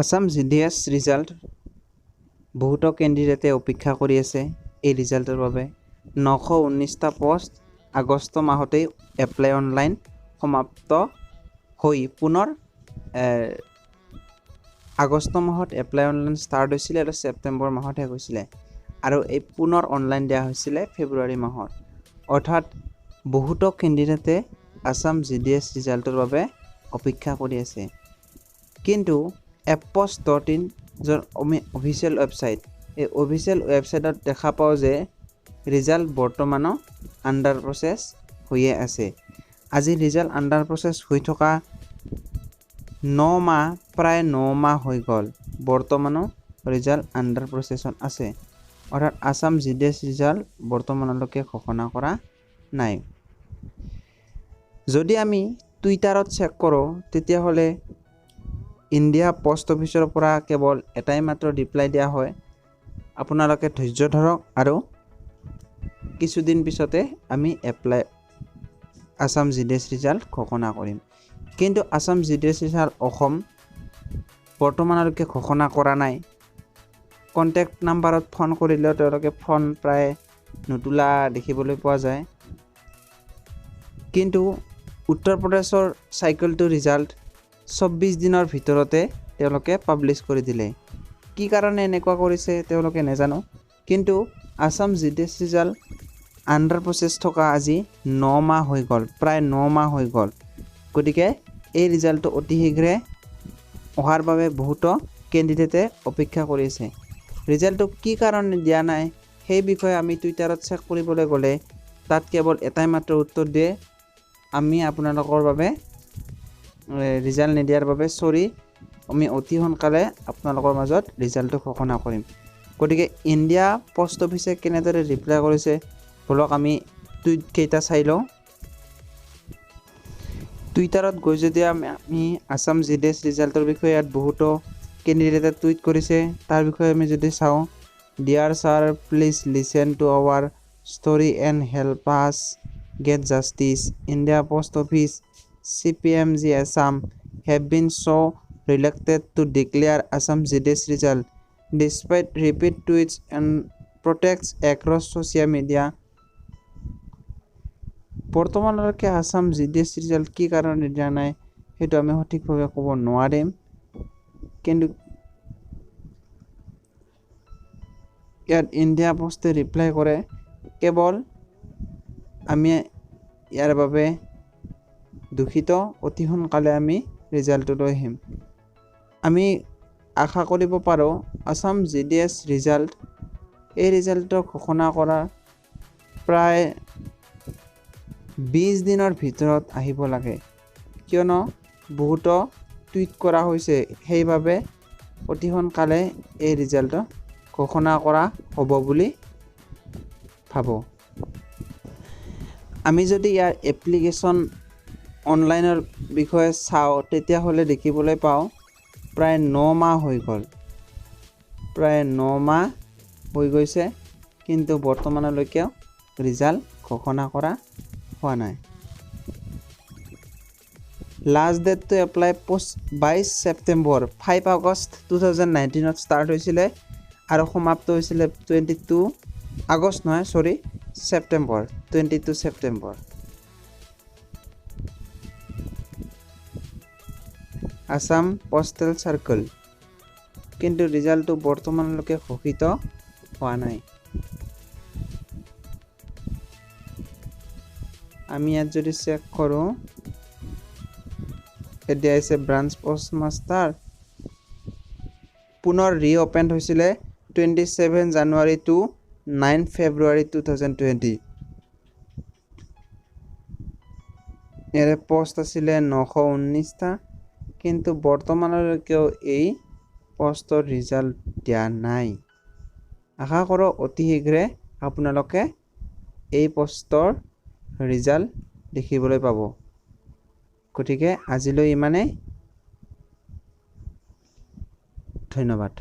Assam JDS result বহুতো কেণ্ডিডেটে অপেক্ষা কৰি আছে এই ৰিজাল্টৰ বাবে। 919টা পষ্ট আগষ্ট মাহতেই এপ্লাই অনলাইন সমাপ্ত হৈ পুনৰ আগষ্ট মাহত এপ্লাই অনলাইন ষ্টাৰ্ট হৈছিলে আৰু ছেপ্টেম্বৰ মাহত শেষ হৈছিলে আৰু এই পুনৰ অনলাইন দিয়া হৈছিলে ফেব্ৰুৱাৰী মাহত। অৰ্থাৎ বহুতো কেণ্ডিডেটে আছাম জিডিএছ ৰিজাল্টৰ বাবে অপেক্ষা কৰি আছে। কিন্তু এপপষ্ট.ইন য'ত আমি অফিচিয়েল ৱেবছাইট, এই অফিচিয়েল ৱেবছাইটত দেখা পাওঁ যে ৰিজাল্ট বৰ্তমানো আণ্ডাৰ প্ৰচেছ হৈয়ে আছে। আজি ৰিজাল্ট আণ্ডাৰ প্ৰচেছ হৈ থকা ন মাহ, প্ৰায় ন মাহ হৈ গ'ল, বৰ্তমানো ৰিজাল্ট আণ্ডাৰ প্ৰচেছত আছে। অৰ্থাৎ আছাম জিডিএছ ৰিজাল্ট বৰ্তমানলৈকে ঘোষণা কৰা নাই। যদি আমি টুইটাৰত চেক কৰোঁ তেতিয়াহ'লে ইণ্ডিয়া পষ্ট অফিচৰ পৰা কেৱল এটাই মাত্ৰ ৰিপ্লাই দিয়া হয়, আপোনালোকে ধৈৰ্য ধৰক আৰু কিছুদিন পিছতে আমি এপ্লাই আছাম জিডিএছ ৰিজাল্ট ঘোষণা কৰিম। কিন্তু আছাম জিডিএছ ৰিজাল্ট অসম বৰ্তমানলৈকে ঘোষণা কৰা নাই। কণ্টেক্ট নাম্বাৰত ফোন কৰিলেও তেওঁলোকে ফোন প্ৰায় নোতোলা দেখিবলৈ পোৱা যায়। কিন্তু উত্তৰ প্ৰদেশৰ চাইকেলটো ৰিজাল্ট 24 দিনৰ ভিতৰতে তেওঁলোকে পাব্লিছ কৰি দিলে। কি কাৰণে এনেকুৱা কৰিছে তেওঁলোকে নাজানো, কিন্তু Assam JDS result under process থকা আজি ন মাহ হৈ গ'ল, প্ৰায় ন মাহ হৈ গ'ল। গতিকে এই ৰিজাল্টটো অতি শীঘ্ৰে অহাৰ বাবে বহুতো কেণ্ডিডেটে অপেক্ষা কৰি আছে। ৰিজাল্টটো কি কাৰণে দিয়া নাই সেই বিষয়ে আমি টুইটাৰত চেক কৰিবলৈ গ'লে তাত কেৱল এটাই মাত্ৰ উত্তৰ দিয়ে, আমি আপোনালোকৰ বাবে ৰিজাল্ট নিদিয়াৰ বাবে চৰি, আমি অতি সোনকালে আপোনালোকৰ মাজত ৰিজাল্টটো ঘোষণা কৰিম। গতিকে ইণ্ডিয়া পষ্ট অফিচে কেনেদৰে ৰিপ্লাই কৰিছে ব'লক আমি টুইটকেইটা চাই লওঁ। টুইটাৰত গৈ যদি আমি আছাম জিডিএছ ৰিজাল্টৰ বিষয়ে ইয়াত বহুতো কেণ্ডিডেটে টুইট কৰিছে, তাৰ বিষয়ে আমি যদি চাওঁ, dear sir please listen to our story and help us get justice, India post office CPMG Assam have been so reluctant to declare Assam GDS result despite repeat tweets and protests across social media. বৰ্তমানলৈকে Assam JDS result কি কাৰণে দিয়া নাই সেইটো আমি সঠিকভাৱে ক'ব নোৱাৰিম, কিন্তু ইয়াত ইণ্ডিয়া পষ্টে ৰিপ্লাই কৰে কেৱল আমি ইয়াৰ বাবে দুখিত, অতি সোনকালে আমি ৰিজাল্টটো লৈ আহিম। আমি আশা কৰিব পাৰোঁ আছাম জিডিএছ ৰিজাল্ট, এই ৰিজাল্টটো ঘোষণা কৰাৰ প্ৰায় 20 দিনৰ ভিতৰত আহিব লাগে, কিয়নো বহুতো টুইট কৰা হৈছে, সেইবাবে অতি সোনকালে এই ৰিজাল্টটো ঘোষণা কৰা হ'ব বুলি ভাবোঁ। আমি যদি ইয়াৰ এপ্লিকেশ্যন অনলাইনৰ বিষয়ে চাওঁ তেতিয়াহ'লে দেখিবলৈ পাওঁ প্ৰায় ন মাহ হৈ গ'ল, প্ৰায় ন মাহ হৈ গৈছে, কিন্তু বৰ্তমানলৈকেও ৰিজাল্ট ঘোষণা কৰা হোৱা নাই। Last date to apply post 22 September, 5 August 2019 start হৈছিলে আৰু সমাপ্ত হৈছিলে 22 আগষ্ট নহয় চৰি ছেপ্টেম্বৰ, 22 ছেপ্টেম্বৰ। আছাম পষ্টেল চাৰ্কল, কিন্তু ৰিজাল্টটো বৰ্তমানলৈকে ঘোষিত হোৱা নাই। আমি ইয়াত যদি চেক কৰোঁ, এতিয়া আহিছে ব্ৰাঞ্চ পষ্ট মাষ্টাৰ, পুনৰ ৰিঅ'পেন হৈছিলে 27 জানুৱাৰী টু 9 ফেব্ৰুৱাৰী 2020। ইয়াৰে পষ্ট আছিলে 919টা, কিন্তু বৰ্তমানলৈকেও এই পষ্টৰ ৰিজাল্ট দিয়া নাই। আশা কৰোঁ অতি শীঘ্ৰে আপোনালোকে এই পষ্টৰ ৰিজাল্ট দেখিবলৈ পাব। গতিকে আজিলৈ ইমানেই, ধন্যবাদ।